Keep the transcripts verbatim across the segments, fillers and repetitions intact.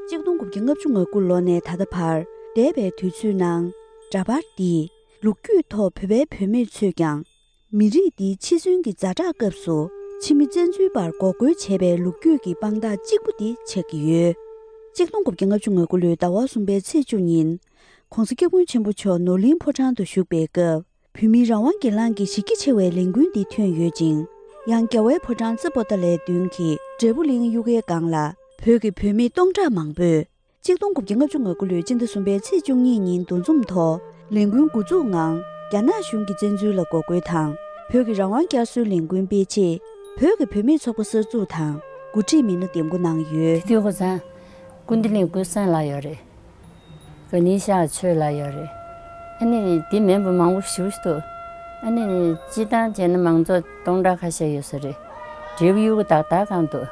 གཅིག་སྟོང་དགུ་བརྒྱ་ལྔ་བཅུ་ང་དགུ་ལོ་ནས་ད་ལྟ་བར་འདས་པའི་དུས་ཚོད་ནང་། འདྲ་པར་འདིས་ལོ་རྒྱུས་ཐོག་བོད་པའི་བུད་མེད་ཚོས་ཀྱང་མི་རིགས་འདིའི་འཆི་གསོན་གྱི་ཛ་དྲག་སྐབས་སུ་འཆི་མེད་བཙན་འཛུལ་པར་འགོག་རྒོལ་བྱས་པའི་ལོ་རྒྱུས་ཀྱི་དཔང་རྟགས་གཅིག་པུ་འདི་ཆགས་ཀྱི་ཡོད། གཅིག་སྟོང་དགུ་བརྒྱ་ལྔ་བཅུ་ང་དགུ་ལོའི་ཟླ་བ་གསུམ་པའི་ཚེས་བཅུ་ཉིན། ༸གོང་ས་༸སྐྱབས་མགོན་ཆེན་པོ་མཆོག་ནོར་གླིང་ཕོ་བྲང་དུ་བཞུགས་པའི་སྐབས། བོད་མིའི་རང་དབང་སྒེར་ལངས་ཀྱི་གཞི་རྒྱ་ཆེ་བའི་ལས་འགུལ་འདི་ཐོན་ཡོད་ཅིང་། ཡང་རྒྱལ་བའི་ཕོ་བྲང་རྩེ་པོ་ཏཱ་ལའི་མདུན་གྱི་འབྲས་བུ་གླིང་གཡུལ་ཁའི་སྒང་ལ་བོད་ཀྱི་བུད་མེད་སྟོང་ཕྲག་མང་པོས། གཅིག་སྟོང་དགུ་བརྒྱ་ལྔ་བཅུ་ང་དགུ་ལོའི་སྤྱི་ཟླ་གསུམ་པའི་ཚེས་བཅུ་གཉིས་ཉིན་འདུ་འཛོམས་ཐོག་ལས་འགུལ་འགོ་འཛུགས་ངང་རྒྱ་ནག་གཞུང་གི་བཙན་འཛུལ་ལ་འགོག་རྒོལ་དང་། བོད་ཀྱི་རང་དབང་བསྐྱར་གསོའི་ལས་འགུལ་སྤེལ་ཆེད། བོད་ཀྱི་བུད་མེད་ཚོགས་པ་གསར་འཛུགས་དང་འགོ་ཁྲིད་མི་སྣ་འདེམས་བསྐོ་གནང་ཡོད། དེ་དུས་ཁོ་ཚང་། ཀུན་བདེ་གླིང་ཀུན་བཟང་ལགས་ཡོད་རེད། ག་ནི་ཤག་ཆོས་ལགས་ཡོད་རེད། ཨ་ནི་འདི་མིན་པ་མང་པོ་ཞེ་པོ་ཞིག་འདུག་ཨ་ནི་སྤྱིར་བཏང་བྱས་ན་མང་ཚོགས་སྟོང་ཕྲག་ཁ་ཤས་ཡོད་ས་རེད། འབྲས་བུ་གཡུ་གུ་དག་དག་གང་འདུག་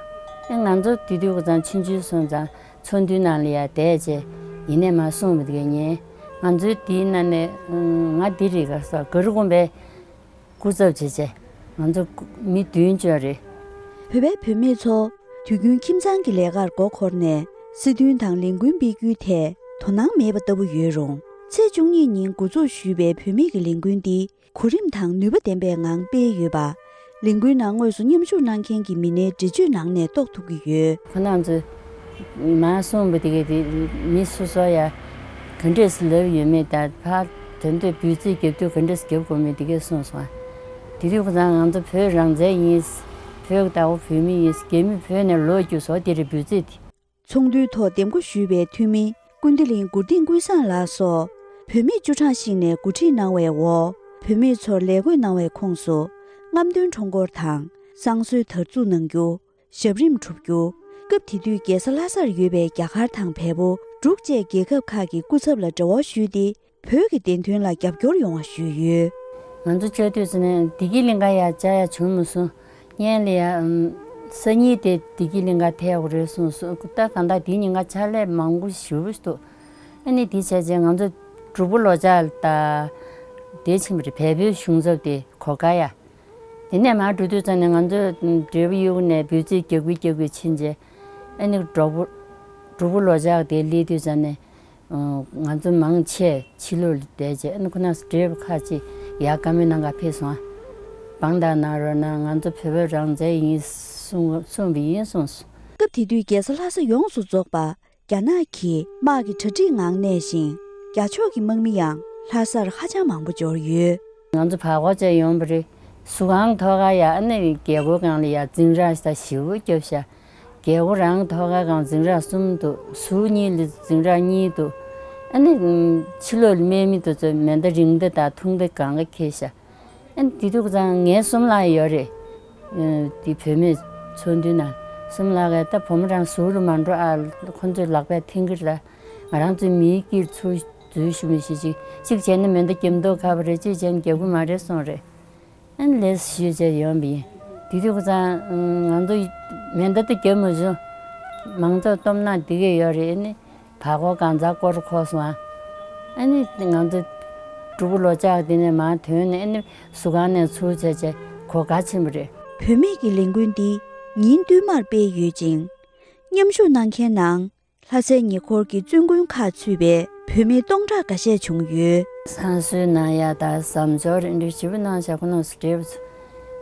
ཨ་ང་ཚོ་དེ་དུས་ཁོ་ཚང་ཆུང་ཆུང་སོང་ཙང་ཚོགས་འདུའི་ནང་ལ་ཡ་བསྡད་བྱས་ཡིན་ནས་མ་གསུངས་པ་དེ་ག་ཉན། ང་ཚོའི་དེའི་ནང་ནས་ང་འདི་རེད་ག་ས་ག་རུ་དགོན་པའི་སྐུ་ཚབ་བྱས་བྱས་ང་ཚོ་མི་བདུན་ཅོག་རེད། བོད་པའི་བུད་མེད་ཚོ་དུས་རྒྱུན་ཁྱིམ་ཚང་གི་ལས་ཀར་མགོ་འཁོར་ནས་སྲིད་དོན་དང་ལས་འགུལ་སྤེལ་རྒྱུའི་ཐད་དོ་སྣང་མེད་པ་ལྟ་བུ་ཡོད་རུང་། ཚེས་བཅུ་གཉིས་ཉིན་འགོ་འཛུགས་ཞུས་པའི་བུད་མེད་ཀྱི་ལས་འགུལ་འདི་གོ་རིམ་དང་ནུས་པ་ལྡན་པའི་ངང་སྤེལ་ཡོད་པ། ལས་འགུལ་ནང་དངོས་སུ་མཉམ་ཞུགས་གནང་མཁན་གྱི་མི་སྣའི་འགྲེལ་བརྗོད་ནང་ནས་རྟོགས་ཐུབ་ཀྱི་ཡོད། ཁོ་རང་ཚོས་མ་གསུངས་པ་དེ་གས་དེ་མི་སོ་སོ་ཡ་ག་འདྲས་སུ་ལབ་ཡོད་མེད་དང་ཕར་དོན་དུ་འབོད་ཚིག་རྒྱབ་དུས་ག་འདྲས་སུ་རྒྱབ་དགོས་མེད་དེ་གས་གསུངས་སོང་། དེ་དུས་ཁོ་ཚང་ང་ཚོ་བོད་རང་བཙན་ཡིན། བོད་ཀྱི་བདག་པོ་བོད་མི་ཡིན། རྒྱ་མི་བོད་ནས་ལོག་རྒྱུ་བཟོ་དེ་རེད་འབོད་ཚིག་དེ། ཚོགས་འདུའི་ཐོག་འདེམས་བསྐོ་ཞུས་པའི་འཐུས་མི་ཀུན་བདེ་གླིང་མགུར་སྡིངས་ཀུན་བཟང་ལགས་སོགས་བུད་མེད་བཅུ་གྲངས་ཤིག་ནས་གོ་སྒྲིག་གནང་བའི་འོག་བུད་མེད་ཚོར་ལས་བགོས་གནང་བའི་ཁོངས་སུ་རྔམ་སྟོན་ཁྲོམ་སྐོར་དང་བསང་གསོལ་དར་འཛུགས་གནང་རྒྱུ། ཞབས་རིམ་སྒྲུབ་རྒྱུ། སྐབས་དེ་དུས་རྒྱལ་ས་ལྷ་སར་ཡོད་པའི་རྒྱ་གར་དང་བལ་པོ། འབྲུག་བཅས་རྒྱལ་ཁབ་ཁག་གི་སྐུ་ཚབ་ལ་འབྲེལ་བ་ཞུས་ཏེ། བོད་ཀྱི་བདེན་དོན་ལ་རྒྱབ་སྐྱོར་ཡོང་བ་ཞུས་ཡོད། ང་ཚོ་བཅའ་སྡོད་ཟེར་ནས་བདེ་སྐྱིད་གླིང་ག་ཡ་བཅར་ཡ་བྱུང་མ་སོང་། སྔོན་ལ་ཡ་ཨམ། སང་ཉིན་དེ་བདེ་སྐྱིད་གླིང་ག་ཐད་ཡོད་རེད་གསུངས་སོང་། ད་གང་ལྟར་དེ་ཉིན་ང་ཕྱག་ལས་མང་པོ་ཞེ་པོ་ཞིག་འདུག་ཨ་ནི་དེ་བྱས་རྗེས་ང་ཚོ་སྒྲུབ་པོ་ལོ་ལྕགས་ད་དེ་ཕྱིན་པ་རེད། བལ་པོའི་གཞུང་ཚབ་དེ་གོ་ག་ཡ། དེ་ནས་མར་འགྲོ་དུས་ཙམ་ནས་ང་ཚོ་འབྲས་བུ་གཡུ་ནས་འབོད་ཚིག་རྒྱག་གི་རྒྱག་གི་ཕྱིན་རྗེས་ཨ་ནི་སྒྲུབ་པོ་སྒྲུབ་པོ་ལོ་ལྕགས་དེ་སླེབས་དུས་ཙམ་ནས། ང་ཚོ་མང་ཆེ་ཕྱི་ལོགས་ལ་བསྡད་རྗེས་ཨ་ནི་ཁོ་ན་བགྲེས་པོ་ཁ་ཅིག་ཡར་བཀའ་མོལ་གནང་ག་ཕེབས་སོང་ཨ། དཔང་རྟགས་གནང་རོགས་གནང་། ང་ཚོ་བོད་པ་རང་བཙན་ཡིན་གསུངས་གསུངས་པ་ཡིན་གསུངས་སོང་། སྐབས་དེ་དུས་རྒྱལ་ས་ལྷ་ས་ཡོངས་སུ་རྫོགས་པ་རྒྱ་ནག་གི་དམག་གི་གྲ་སྒྲིག་ངང་གནས་ཤིང་། རྒྱ་ཕྱོགས་ཀྱི་དམག་མི་ཡང་ལྷ་སར་ཧ་ཅང་མང་པོ་འབྱོར་ཡོད། ང་ཚོ་བར་སྐོར་བྱས་ཡོང་བ་རེད། ཟུར་ཁང་ཐོག་ཁ་ཡ་ཨ་ནི་རྒྱལ་སྒོ་སྒང་ལ་ཡ་འཛིང་ར་ཞིག་ད་ཞེ་པོ་བརྒྱབ་ཤག་རྒྱལ་སྒོ་རང་ཐོག་ཁ་སྒང་འཛིང་ར་གསུམ་འདུག་ཟུར་གཉིས་ལ་འཛིང་ར་གཉིས་འདུག་ཨ་ནི་ཕྱི་ལོགས་ལ་དམག་མི་དེ་ཚོས་མེ་མདའ་རིང་མདའ་དང་ཐུང་མདའ་སྒང་ག་འཁྱེར་ཤག་ཨ་ནི་དེ་དུས་ཙང་ངའི་གསུམ་ལ་ཡོད་རེད། དེ་བུད་མེད་ཚོགས་འདུའི་ནང་གསུམ་ལ་ག་ད་བུ་མོ་རང་ཟུར་ལ་མ་འགྲོ་ཨ། ཁོ་ཚོས་ལག་པས་འཐེན་གི་རེད། ང་རང་ཚོའི་མིའི་དཀྱིལ་ཚུར་འཛུལ་ཞུ་མི་ཤེས་ཅིག་ཅིག་བྱས་ན་མེ་མདའ་རྒྱབ་མདོག་ཁ་པོ་རེད། ཅིག་བྱས་ན་རྒྱབ་གི་མ་རེད་གསུངས་རེད། ཨ་ནི་ལས་ཞུས་བྱས་ཡོང་བ་ཡིན། དེ་དུས་ཁོ་ཚང་ང་ཚོ་མེ་མདའ་དེ་རྒྱབ་མ་བྱུང་། མང་ཚོགས་སྟོབས་ན་དེ་གས་ཡོད་རེད། ཨ་ནི་བར་སྐོར་གང་ཚང་སྐོར་འཁོར་སོང་ཨ། ཨ་ནི་ང་ཚོ་སྒྲུབ་པོ་ལོ་ལྕགས་དེ་ནས་མར་ཐོན་ནས་ཨ་ནི་ཟུར་ཁང་ནས་ཚུར་བྱས་བྱས་གོ་ག་ཕྱིན་པ་རེད། བུད་མེད་ཀྱི་ལས་འགུལ་འདི་ཉིན་བསྟུད་མར་སྤེལ་ཡོད་ཅིང་། མཉམ་ཞུགས་གནང་མཁན་ནང་། ལྷ་སའི་ཉེ་འཁོར་གྱི་བཙུན་དགོན་ཁག་ཚུད་པའི་བུད་མེད་སྟོང་ཕྲག་འགའ་ཤས་བྱུང་ཡོད། བསང་གསོལ་གནང་ཡ་དང་ཟམ་སྦྱོར་རེ་འདྲ་ཞེ་པོ་གནང་བཞག་ཁོ་རྣམ་ཚོ་བགྲེས་པོ་ཚོ།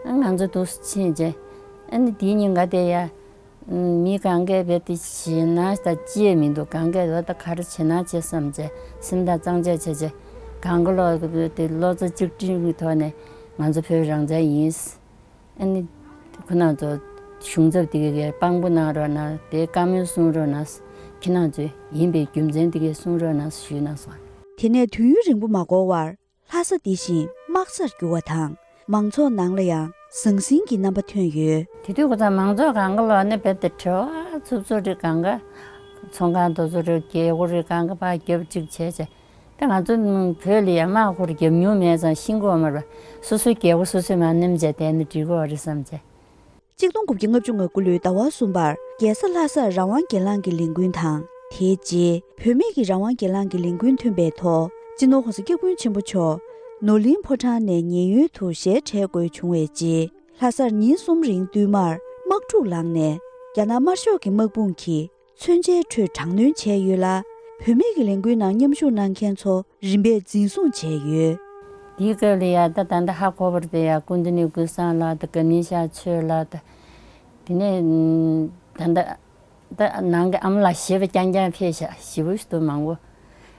ཨ་ང་ཚོ་འདུག་སེ་ཕྱིན་རྗེས་ཨ་ནི་དེའི་ཉིན་ག་དེ་ཡ། མི་གང་གས་རྦད་དེ་ཞེད་སྣང་དང་ཅི་ཡང་མི་འདུག་གང་གས་རྦད་དེ་ག་རེ་བྱེད་ན་བྱེད་བསམ་བྱས་སེམས་ཐག་གཙང་བཅད་བྱས་བྱས་གང་ག་ལོག་རྦད་དེ་བློ་རྩེ་གཅིག་སྒྲིམ་གྱི་ཐོག་ནས་ང་ཚོ་བོད་རང་བཙན་ཡིན། ཨ་ནི། ཁོ་རྣམ་ཚོ་གཞུང་ཚབ་དེ་གའི་དཔང་པོ་གནང་རོགས་གནང་། དེ་བཀའ་མོལ་གསུང་རོགས་གནང་། ཁྱེད་རྣམ་ཚོས་ཡིན་པའི་རྒྱུ་མཚན་དེ་གའི་གསུང་རོགས་གནང་ཞུས་གནང་སོང་། དེ་ནས་དུས་ཡུན་རིང་པོ་མ་འགོར་བར་ལྷ་ས་འདི་བཞིན་དམག་སར་གྱུར་བ་དང་། མང་ཚོགས་ནང་ལ་ཡང་ཟང་ཟིང་གི་རྣམ་པ་ཐོན་ཡོད། དེ་དུས་ཁོ་ཚང་མང་ཚོགས་གང་ག་ལོག་ནས་རྦད་དེ་བྲེལ་བ་འཚུབ་འཚུབ་རེད། གང་ག་ཚོང་ཁང་དེ་ཚོ་རེད། རྒྱལ་སྒོ་རེད། གང་ག་ཕར་རྒྱབ་གཅིག་བྱས་བྱས། ད་ང་ཚོ་བོད་ལ་ཡ་དམག་ཁུར་རྒྱབ་མྱོང་མེད་ཙང་ཤེས་ཀྱི་ཡོད་མ་རེད་པ། སོ་སོའི་རྒྱལ་སྒོ་སོ་སོས་མར་ནེམ་བྱས་བསྡད་ན་འགྲིག་གི་ཡོད་རེད་བསམ་བྱས། གཅིག་སྟོང་དགུ་བརྒྱ་ལྔ་བཅུ་ང་དགུ་ལོའི་ཟླ་བ་གསུམ་པར་རྒྱལ་ས་ལྷ་སར་རང་དབང་སྒེར་ལངས་ཀྱི་ལས་འགུལ་དང་། དེའི་རྗེས་བུད་མེད་ཀྱི་རང་དབང་སྒེར་ལངས་ཀྱི་ལས་འགུལ་ཐོན་པའི་ཐོག་སྤྱི་ནོར་༸གོང་ས་༸སྐྱབས་མགོན་ཆེན་པོ་མཆོག་ནོར་གླིང་ཕོ་བྲང་ནས་ཉེན་གཡོལ་དུ་ཞལ་བྲལ་དགོས་བྱུང་བའི་རྗེས། ལྷ་སར་ཉིན་གསུམ་རིང་བསྟུད་མར་དམག་འཁྲུག་ལངས་ནས། རྒྱ་ནག་དམར་ཤོག་གི་དམག་དཔུང་གིས་ མཚོན་ཆའི་ཁྲོད་དྲག་གནོན་བྱས་ཡོད་ལ། བུད་མེད་ཀྱི་ལས་འགུལ་ནང་མཉམ་ཞུགས་གནང་མཁན་ཚོ་རིམ་པས་འཛིན་བཟུང་བྱས་ཡོད། དེའི་སྐབས་ལ་ཡ་ད་ད་ལྟ་ཧ་གོ་བར་དེ་ཡ་ཀུན་ཏུ་ནི་ཀུན་བཟང་ལགས་དང་དགའ་ནི་ཤ་ཆོས་ལགས་དང་། དེ་ནས་ད་ལྟ་ད་ནང་གི་ཨ་མ་ལགས་ཞེས་པ་རྐྱང་རྐྱང་ཕེབས་ཤག་ཞེ་པོ་ཞིག་འདུག་མང་པོ།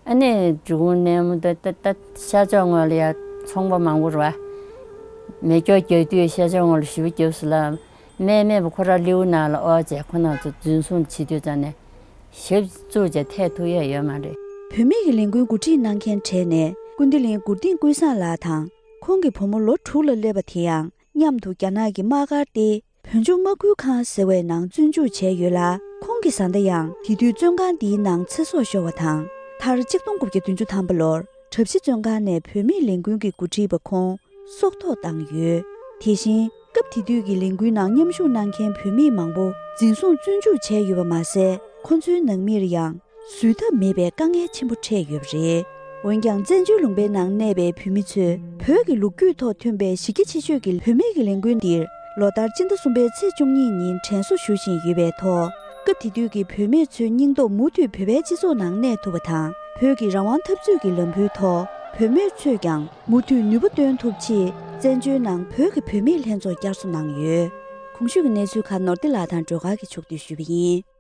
ཨ་ནི་འབྲི་གུང་གནས་མོ་ད་ད་ད་ཤར་ཕྱོགས་ངོས་ལ་ཡ་ཚོང་པ་མང་པོ་རེད་བ། མེ་སྒྱོགས་རྒྱག་དུས་ཤར་ཕྱོགས་ངོས་ལ་ཞེ་པོ་རྒྱབ་སོང་ལ། སྨན་མེད་པ་ཁོ་རང་ལེའུ་ནང་ལ་ཨོ་ཅེ་ཁོ་རང་ཚོ་འཛིན་བཟུང་བྱེད་དུས་ཙང་ནས་ཞབས་བཙུགས་ཅེ་ཐད་ཐུབ་ཡ་ཡོད་མ་རེད། བུད་མེད་ཀྱི་ལས་འགུལ་འགོ་ཁྲིད་གནང་མཁན་གྲས་ནས་ཀུན་བདེ་གླིང་མགུར་སྟེང་ཀུན་བཟང་ལགས་དང་། ཁོང་གི་བུ་མོ་ལོ་དྲུག་ལ་སླེབས་པ་དེ་ཡང་མཉམ་དུ་རྒྱ་ནག་གི་དམག་སྒར་སྟེ་བོད་ལྗོངས་དམག་ཁུལ་ཁང་ཟེར་བའི་ནང་བཙོན་འཇུག་བྱས་ཡོད་ལ། ཁོང་གི་བཟའ་ཟླ་ཡང་དེ་དུས་བཙོན་ཁང་འདིའི་ནང་ཚེ་སྲོག་ཤོར་བ་དང་། མཐར་གཅིག་སྟོང་དགུ་བརྒྱ་བདུན་ཅུ་ཐམ་པ་ལོར་གྲྭ་བཞི་བཙོན་ཁང་ནས་བུད་མེད་ལས་འགུལ་གྱི་འགོ་ཁྲིད་པ་ཁོང་སྲོག་ཐོག་བཏང་ཡོད། དེ་བཞིན་སྐབས་དེ་དུས་ཀྱི་ལས་འགུལ་ནང་མཉམ་ཞུགས་གནང་མཁན་བུད་མེད་མང་པོ་འཛིན་བཟུང་བཙོན་འཇུག་བྱས་ཡོད་པ་མ་ཟད། ཁོ་ཚོའི་ནང་མིར་ཡང་བཟོད་ཐབས་མེད་པའི་དཀའ་ངལ་ཆེན་པོ་འཕྲད་ཡོད་པ་རེད། འོན་ཀྱང་བཙན་བྱོལ་ལུང་པའི་ནང་གནས་པའི་བོད་མི་ཚོས་བོད་ཀྱི་ལོ་རྒྱུས་ཐོག་ཐོན་པའི་གཞི་རྒྱ་ཆེ་ཤོས་ཀྱི་བུད་མེད་ཀྱི་ལས་འགུལ་འདིར་ལོ་ལྟར་སྤྱི་ཟླ་གསུམ་པའི་ཚེས་བཅུ་གཉིས་ཉིན་དྲན་གསོ་ཞུ་བཞིན་ཡོད་པའི་ཐོག་སྐབས་དེ་དུས་ཀྱི་བུད་མེད་ཚོའི་སྙིང་སྟོབས་མུ་མཐུད་བོད་པའི་སྤྱི་ཚོགས་ནང་གནས་ཐུབ་པ་དང་། བོད་ཀྱི་རང་དབང་འཐབ་རྩོད་ཀྱི་ལམ་བུའི་ཐོག་བུད་མེད་ཚོས་ཀྱང་མུ་མཐུད་ནུས་པ་བཏོན་ཐུབ་ཆེད། བཙན་བྱོལ་ནང་བོད་ཀྱི་བུད་མེད་ལྷན་ཚོགས་བསྐྱར་གསོ་གནང་ཡོད། གོང་ཞུས་ཀྱི་གནས་ཚུལ་ཁག་ནོར་བདེ་ལགས་དང་སྒྲོལ་དཀར་གྱིས་ཕྱོགས་བསྡུས་ཞུས་པ་ཡིན།